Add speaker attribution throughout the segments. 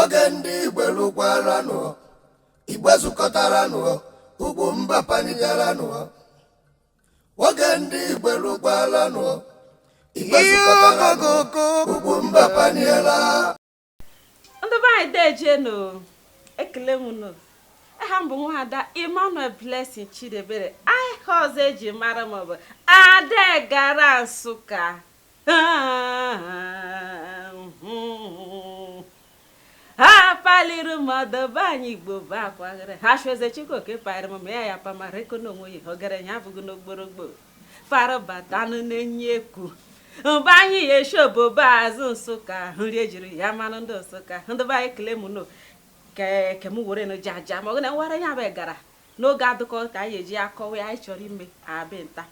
Speaker 1: Oge ndị Igbo lụkwaranụ, Igbo zukọtaranụ, ugwu mba panigaranụ. Oge ndị Igbo lụkwaranụ, Igbo zukọtaranụ, ugwu mba paniela.
Speaker 2: Ndị be anyị dejenu, ekele m unu. Aha m bụ Nwaada Emmanuel Blessing Chidebere. Aha ọzọ eji mara m bụ Adegara Nsụka. Ha paliri m ọdọbe anyị Igbo bụ akwaghere ha chụeze Chukwuoke parịrị m ma ya ya pamara eko n'onwe ya ọgaranya abụghị n'ogborogbo farabatanụ na-enye ekwu mgbe anyị ya eshi obobo azụ Nsụka nri ejiri ya manụ ndị Nsụka. Ndị be anyị ekele m unu ke m were nụ jaja ma ọ na nwere ya bụ gara n'oge adụkọ ka anyị eji akọwa anyị chọrọ ime abịnta.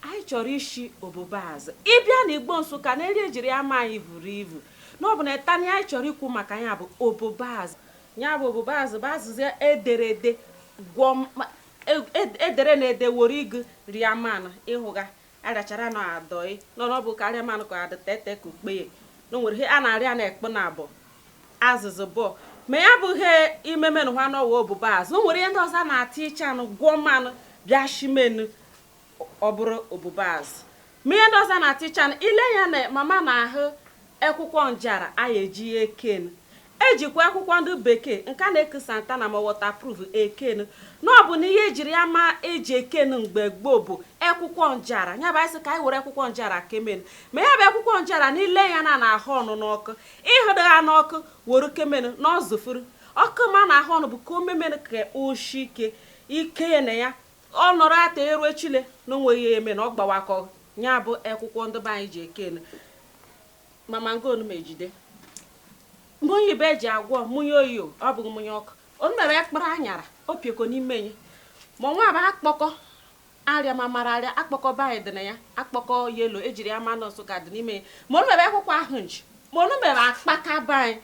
Speaker 2: Anyị chọrọ ishi obobo azụ. Ịbịa na Igbo Nsụka na nri ejiri ya ma anyị buru ibu na ọ bụ na ịtani anyị chọrọ ikwu maka ya bụ obobo azụ. Ya bụ obobo azụ bụ azụzụ ederede gwọ edere na ede were igu ria manụ ịhụga arachara na adọị nọ n'ọbụ karịa manụ ka adịtete ka ukpeye na o nwere ihe a na-arịa na ekpo na abụọ azụzụ bụọ ma ya bụ ihe imemenụ ha n'ọwa obobo azụ. O nwere ihe ndị ọzọ a na-ata iche anụ gwọọ mmanụ bịa shimenu ọ bụrụ obobo azụ. Ma ihe ndị ọzọ a na-ata iche anụ ile ya na mama na-ahụ akwụkwọ njara anyị eji ekenu ejikwa akwụkwọ ndị bekee nke a na-eku santana ma waterproof ekenu na ọ bụ na ihe ejiri ya ma eji ekenu mgbe gboo bụ akwụkwọ njara. Ya bụ anyị sị ka anyị were akwụkwọ njara kemenu ma ya bụ akwụkwọ njara n'ile ya na na-ahụ ọnụ n'ọkụ ịhụdo ha n'ọkụ were kemenu na ọzụfuru ọkụ ma na-ahụ ọnụ bụ ka o memenu ka oshi ike ike ya na ya ọ nọrọ ata eru echile na onweghị ya eme na ọ gbawakọ. Ya bụ akwụkwọ ndị be anyị ji ekenu mama ngonu m ejide mụnye ibe eji agwọ mụnye oyi ọ bụghị mụnye ọkụ o mere ekpere anyara o pieko n'ime ya ma nwa bụ akpọkọ arịa ma mara arịa akpọkọ be anyị dị na ya akpọkọ yelo ejiri ya manụ Nsụka dị n'ime ya ma o mere akwụkwọ ahụ nji ma o mere akpaka be anyị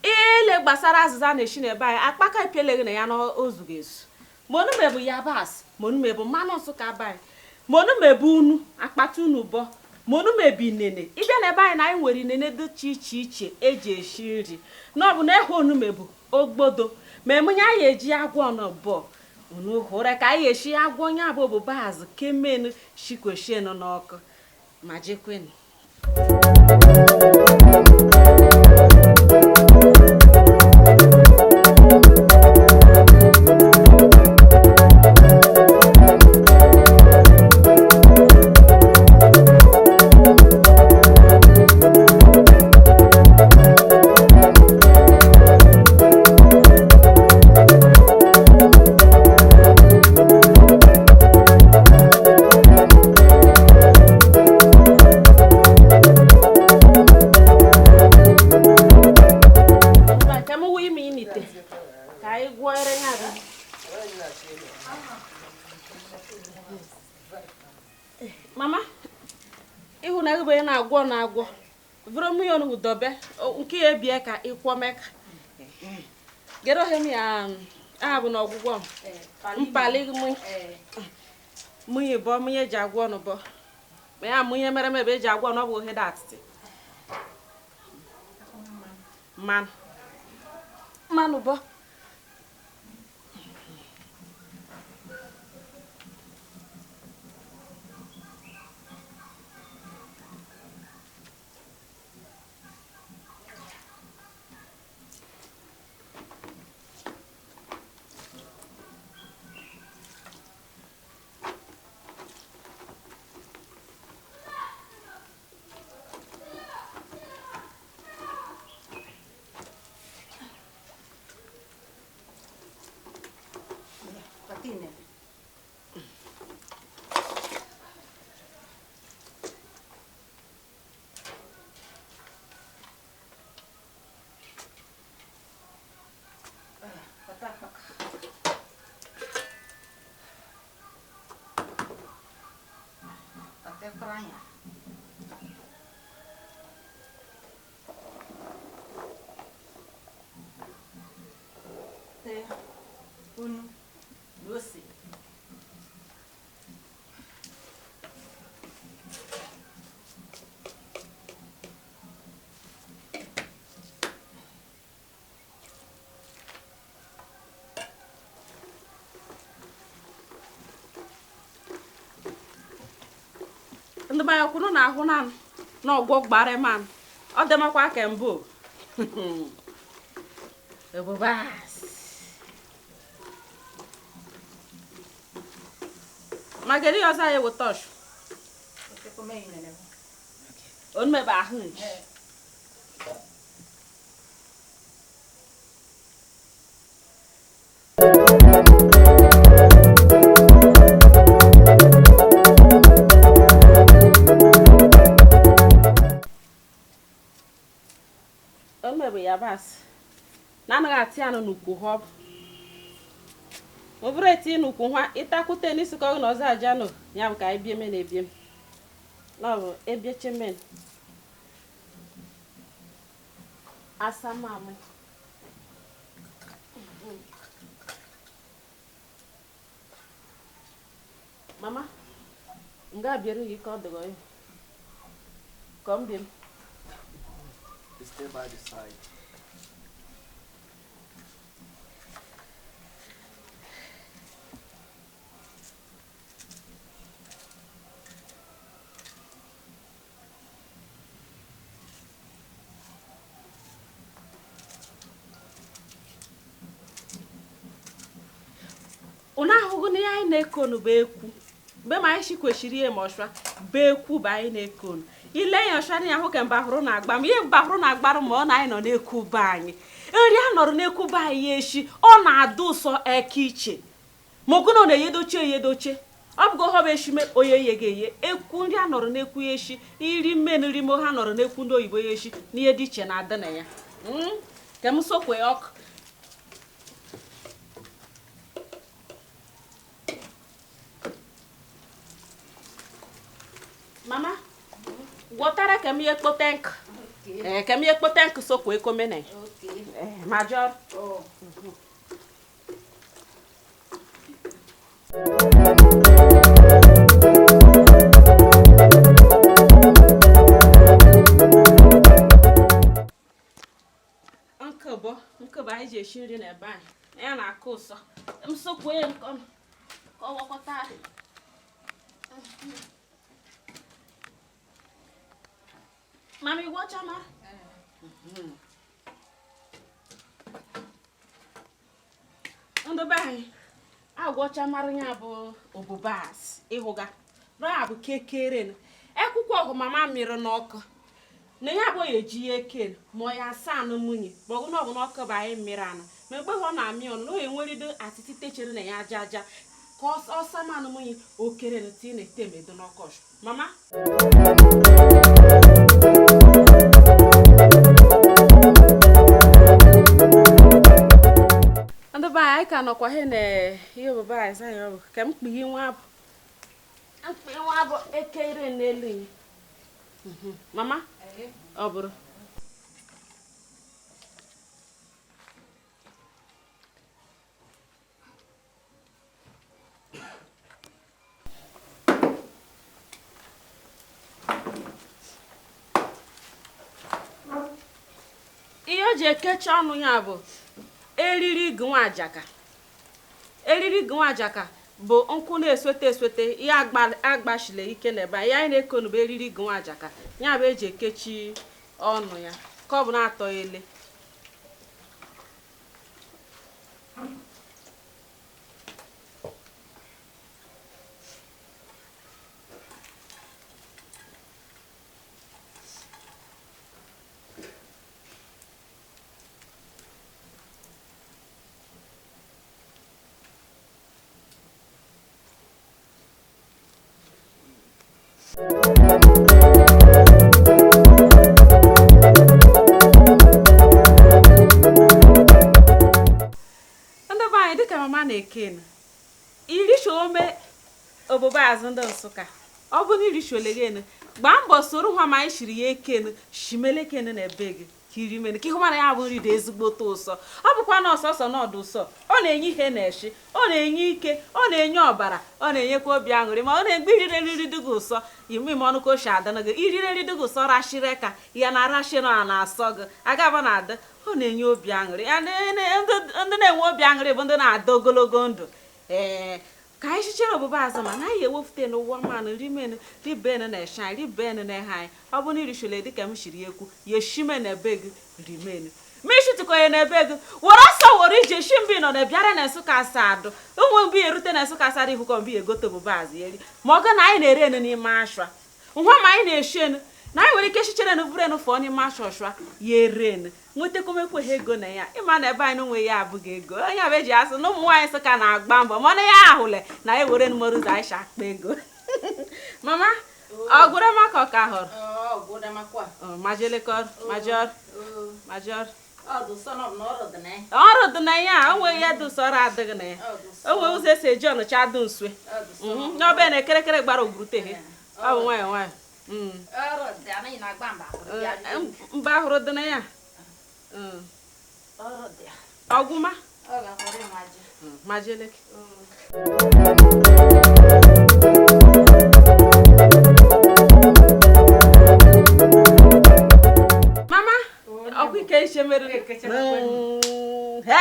Speaker 2: ile gbasara azịza na-esi n'ebe anyị akpaka epieleghị na ya n'ozughị ezu ma onume bụ yabasị ma onume bụ mmanụ Nsụka be anyị ma onume bụ unu akpata unu bọ ma onume bụ inene. Ịbịa n'ebe anyị na anyị nwere inene dị iche iche iche eji esi nri na ọ bụ na ehe onume bụ ogbodo ma emunye anyị eji agwọ n'ọbọ unu hụrụ ka anyị esi agwọ ya bụ obobo azụ kemenu shikweshienu n'ọkụ ma jekwenu. Mama ịhụ na ebe na-agwọ na-agwọ vụrụ mmiri onugbu dobe nke ya ebie ka ịkwọ meka gere ohe m ya aha bụ na ọgwụgwọ mpali mụnye bọ mụnye eji agwọ ọnụ bọ ma ya mụnye mere ebe eji agwọ ọnụ ọ bụ ohe dị atịtị mmanụ mmanụ bọ.
Speaker 3: Unu na ose.
Speaker 2: Ndị be anyị kwuru na ahụ na na ọgwọ gbara man ọ dịmakwa ka mbụ obobas mageri ọzọ anyị wụ tọsh onumebe ahụ nchi. Onumebe yabasị na anaghị atị anụ n'ukwu ha ọ bụ ọ bụrụ eti n'ukwu ha ịtakwute n'isi ka ọ na ọzọ aja nụ ya bụ ka anyị bie men ebie m na ọ bụ ebieche men asamamụ. Mama, nga bịara gị ka ọ dịgọ ya ka m bie m.
Speaker 1: Stay by the side.
Speaker 2: Unu ahụghị na ihe anyị na-ekonu bụ ekwu mgbe ma anyị si kwesịrị ihe ma ọchwa bụ ekwu bụ anyị na-ekonu ile ya ọchwa na ya hụ ka mbahụrụ na-agba m ihe mbahụrụ na-agbarụ ma ọ na anyị nọ n'ekwu be anyị nri a nọrọ n'ekwu be anyị ya echi ọ na-adị ụsọ eke iche ma ọgụna ọ na-eyedoche eyedoche ọ bụgo ha bụ eshime onye ye ga-eye ekwu nri a nọrọ n'ekwu ya echi iri mmenu rimo ha nọrọ n'ekwu ndị oyibo ya echi na ihe dị iche na-adị na ya. Ka m sokwe ọkụ. Mama, gwọtara ka m ihe kpote nkụ. Ka m ihe kpote nkụ sokwe ekomene. Major. Nkụ bụ anyị ji esi nri n'ebe anyị. Ya na-akụ ụsọ. M sokwe nke ọnụ ka ọ gwakọta. Mami, gwọcha ma. Ndị be anyị agwọcha mara ya bụ obobas ịhụga na bụ kekere ekwukwo ọgụ mama mịrị n'ọkụ na ya bụ eji ya eke ma ọ ya asa anụ nwunye ma ọgụ na ọgụ n'ọkụ bụ anyị mmiri anụ ma mgbe ọ na-amị ọnụ na o enwerido atịtị techere na ya aja aja ka ọsa manụ nwunye okere na tii na-ete emedo n'ọkọchị. Mama, ndị be anyị ka nọkwa he na ihe obodo anyị anyị ọ bụ ka m kpughe nwa abụ mkpughe nwa abụ ekere n'elu ya. Mama, ọ bụrụ ihe o ji ekechi ọnụ ya bụ eriri gụnwajaka. Eriri gụnwajaka bụ nkwụ na-esote esote ihe agbachile ike na ebe ya anyị na-ekonu bụ eriri gụnwajaka ya bụ eji ekechi ọnụ ya ka ọ bụ na-atọ ele. Ndị be anyị dịka mama na-ekenu irisha ome obobo azụ ndị Nsụka ọ bụ na irisha olegenu gbaa mbọ soro ha ma anyị shiri ya ekenu shimelekenu na ebe gị ka irimenu ka ịhụ mana ya bụ nri dị ezigbote ụsọ. Ọ bụkwa na ọsọsọ na ọdụ ụsọ ọ na-enye ihe na-eshi, ọ na-enye ike, ọ na-enye ọbara, ọ na-enyekwa obi aṅụrị ma ọ na-egbe irire nri dị gị ụsọ ime ime ọnụ ka o si adịnụ gị irire nri dị gị ụsọ rashịrị ka ya na arashị na na-asọ gị agaba na adị ọ na-enye obi aṅụrị ya. Ndị na-enwe obi aṅụrị bụ ndị na-adị ogologo ndụ. Ee, Ka anyị chichere obobo azụ ma na anyị ewefute n'ụwa mmanụ rimen riben na eshe anyị riben na ehe anyị. Ọ bụ na irishole dịka m shiri ekwu ya eshime na ebe gị rimen ma ishitukọnye na ebe gị were ọsọ were ije shi mbi nọ na bịara na Nsụka asa adụ ụmụ mbi erute na Nsụka asa adụ ihụkọ mbi egote obobo azụ eri ma ọ ga na anyị na-ere enu n'ime ashwa ngwa ma anyị na-eshi enu na anyị nwere ike chichere enu bụrụ enu fọọ n'ime ashwa ọshwa ya ere enu nwetakwamekweghị ego na ya. Ịma na ebe anyị n'onwe ya abụghị ego onye abụ eji asụ na ụmụ nwaanyị Nsụka na-agba mbọ mana ya ahụle na anyị were numere ụzọ anyị si akpa ego. Mama ọ gwụrụ maka ọka hụrụ majelekọr major major ọrụ dị na ya o nweghị ya dị ụsọ ọrụ adịghị na ya o nwere ụzọ esi eji ọnụcha dị nswe n'ọbịa na ekerekere gbara ogwuruteghe ọ bụ nwayọ nwayọ mba hụrụ dị na ya ọgwụma majeleke. Mama ọkwa ike ishe mere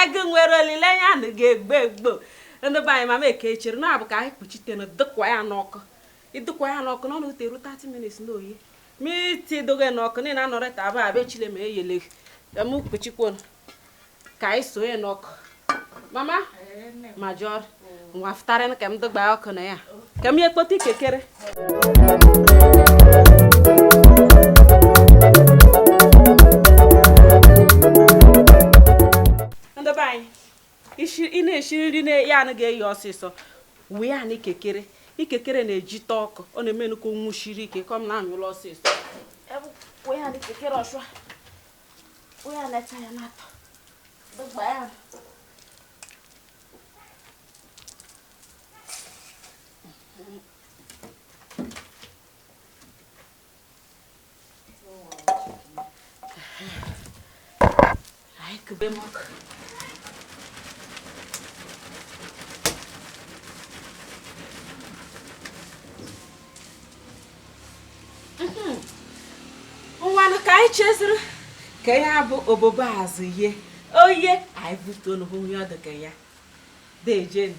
Speaker 2: ego nwere olileanya na ga-egbo egbo ndị be anyị. Mama eke chere na abụ ka anyị kpuchite na dịkwa ya n'ọkụ ịdịkwa ya n'ọkụ n'ọnụ ute ruo 30 minutes n'oyi miti doge n'ọkụ niile anọrọ ta abụ abịa chile ma eyele m kpuchikwo ka anyị sonye n'ọkụ. Mama major nwa fụtara ka m dịgba ọkụ na ya ka m ekpote ikekere. Ndị be anyị ị na-esi nri ya anaghị eyi ọsịsọ wee ya na ikekere ikekere na-ejite ọkụ ọ na-eme nnukwu nwụshiri ike ka ọ m na-anyụlụ ọsịsọ. Wee ya na ikekere ọsụa wee ya na-echa ya na-atọ dịgba ya. Anyị kube m ọkụ. Ngwanụ ka anyị cheziri ka ya bụ obobo azụ ye oye anyị butuo n'hụ onye ọ dị ka ya dejeni.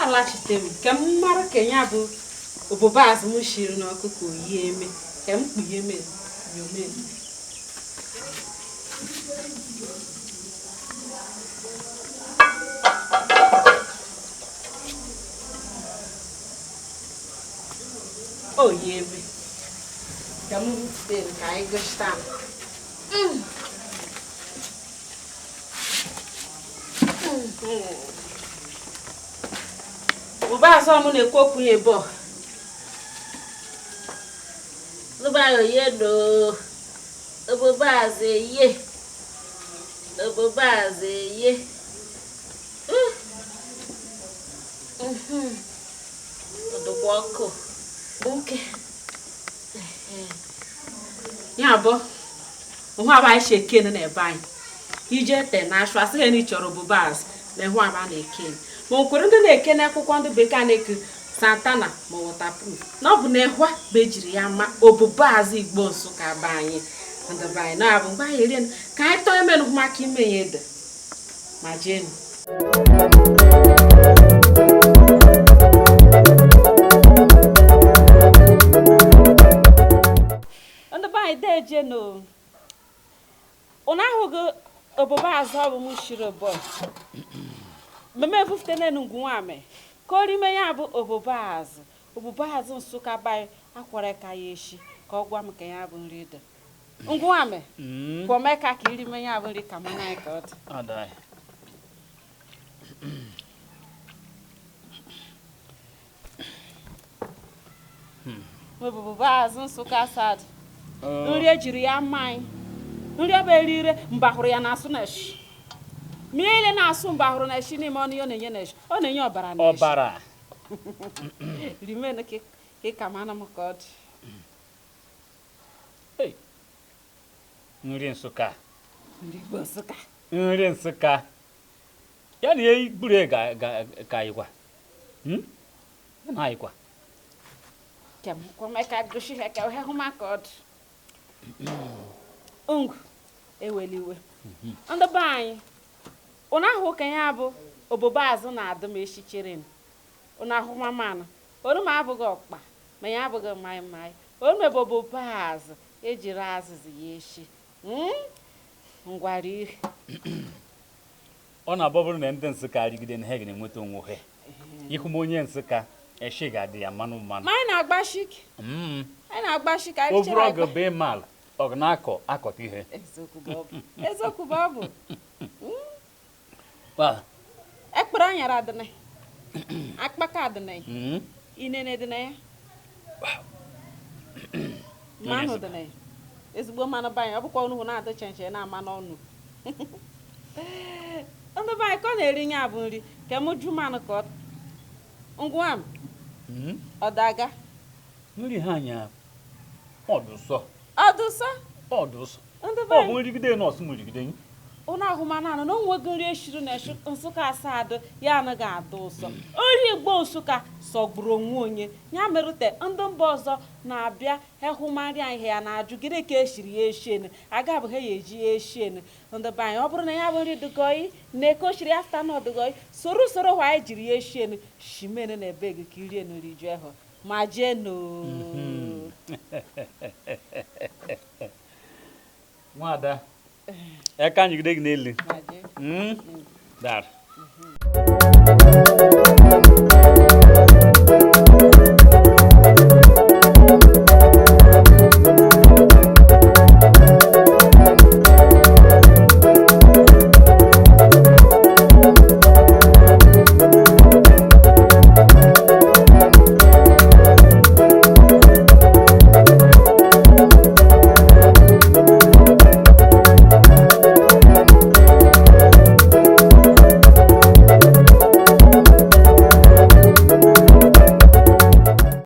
Speaker 2: Alachite m ka m mara ka ya bụ obobo azụ m shiri n'ọkụ ka oyi eme ka m kpughe eme nyome. Oyeme ka m butere ka anyị gochita. Ụba azụ m na-ekwu okwu ya ebe ọ. Oye no. Obobaze ye. Obobaze ye. Ọdụkwa ọkụ. Nke. Ya bụ, hụ aba anyị si ekene na ebe anyị. Ije te na ashụ asị ha na ị chọrọ obobaze na ịhụ aba na-ekene. Ma o kwere ndị na-ekene akwụkwọ ndị bekee na-eku Santana ma waterproof. Na ọ bụ na ịhwa bụ ejiri ya ma obobaze Igbo Nsụka be anyị. Ndị be anyị na-abụ mgbe anyị erie ka anyị tọọ emenụ maka ime ya ede ma jeenu. Ndị be anyị dejenu. Ụnụ ahụghị obobaze ọ bụ m shiri ụbọ. Mmemme efufute n'enu ngwu nwame ka orime ya bụ obobaze. Obobaze Nsụka be anyị akwara ka ya eshi ka ọ gwa m ka ya bụ nri dị. Ngwu nwame kwọmeka ka irime ya bụ nri ka mụ na ka ọ dị. Obobaze Nsụka sad. Nri ejiri ya mmanya. Nri ebe erire mbahụrụ ya na-asụ na eshi. Mmiri na-asụ mbahụrụ na eshi n'ime ọnụ ya na-enye na eshi. Ọ na-enye ọbara na eshi.
Speaker 4: Ọbara.
Speaker 2: Rimenu ka ị ka mara m ka ọ dị.
Speaker 4: Nri Nsụka.
Speaker 2: Nri Igbo Nsụka.
Speaker 4: Nri Nsụka. Ya na ihe gburu ga ka anyịkwa. Ya na anyịkwa.
Speaker 2: Ka m kwameka gosi ha ka ha hụ maka ọ dị. Ngwu eweliwe. Ndị be anyị, ụnụ ahụ ka ya bụ obobaze na-adị m eshichere m. Ụnụ ahụ mamanụ. Oroma abụghị ọkpa, ma ya abụghị mmanya mmanya. Oroma bụ obobaze ejiri azịza ya eshi. Ngwara ihe.
Speaker 4: Ọ na-abụ bụrụ na ndị Nsụka arịgide na ha ga-enweta onwe ha. Ihu m onye Nsụka, eshi ga-adị ya mmanụ mmanụ.
Speaker 2: Ma anyị na-agbashi ike. Anyị na-agbashi ka anyị
Speaker 4: O
Speaker 2: chere
Speaker 4: buru
Speaker 2: agba.
Speaker 4: ọgụ bụ ịma ala, ọgụ na-akọ akọta ihe.
Speaker 2: Eziokwu bụ ọ bụ. Eziokwu bụ ọ bụ. Ekpere anyara adịnị. Akpaka adịnị. Inene dị na ya. Mmanụ dị na ya. Ezigbo mmanụ be anyị, ọ bụkwa ọnụ na-adị chenche na-ama n'ọnụ. Ndị be anyị ka ọ na-eri ya bụ nri ka m ju mmanụ ka ọ ngwa m ọ daga.
Speaker 4: Nri ha anya ọdụsọ.
Speaker 2: Ọdụsọ?
Speaker 4: Ọdụsọ.
Speaker 2: Ndị be
Speaker 4: Ọ bụ
Speaker 2: anyị
Speaker 4: nrigide nọọsụ m rigide.
Speaker 2: Ụnụ ahụmanụ anụ na onwego nri eshiri na Nsụka asaa ya anaghị adị ụsọ. Nri Igbo Nsụka sọgburu onwe onye. Ya merute ndị mba ọzọ na-abịa ehụmarị anyị ya na-ajụ gịnị ka eshiri ya eshienu. Aga bụ ha ya eji ya eshienu. Ndị be anyị ọ bụrụ na ya bụ nri dịgọyị na eke oshiri afta na ọdịgọyị soro usoro hwa anyị jiri ya eshienu shimenu na ebe gị ka irienu rijuo ehụ ma jenu.
Speaker 4: Nwada, eka nyigide gị n'elu. Dar.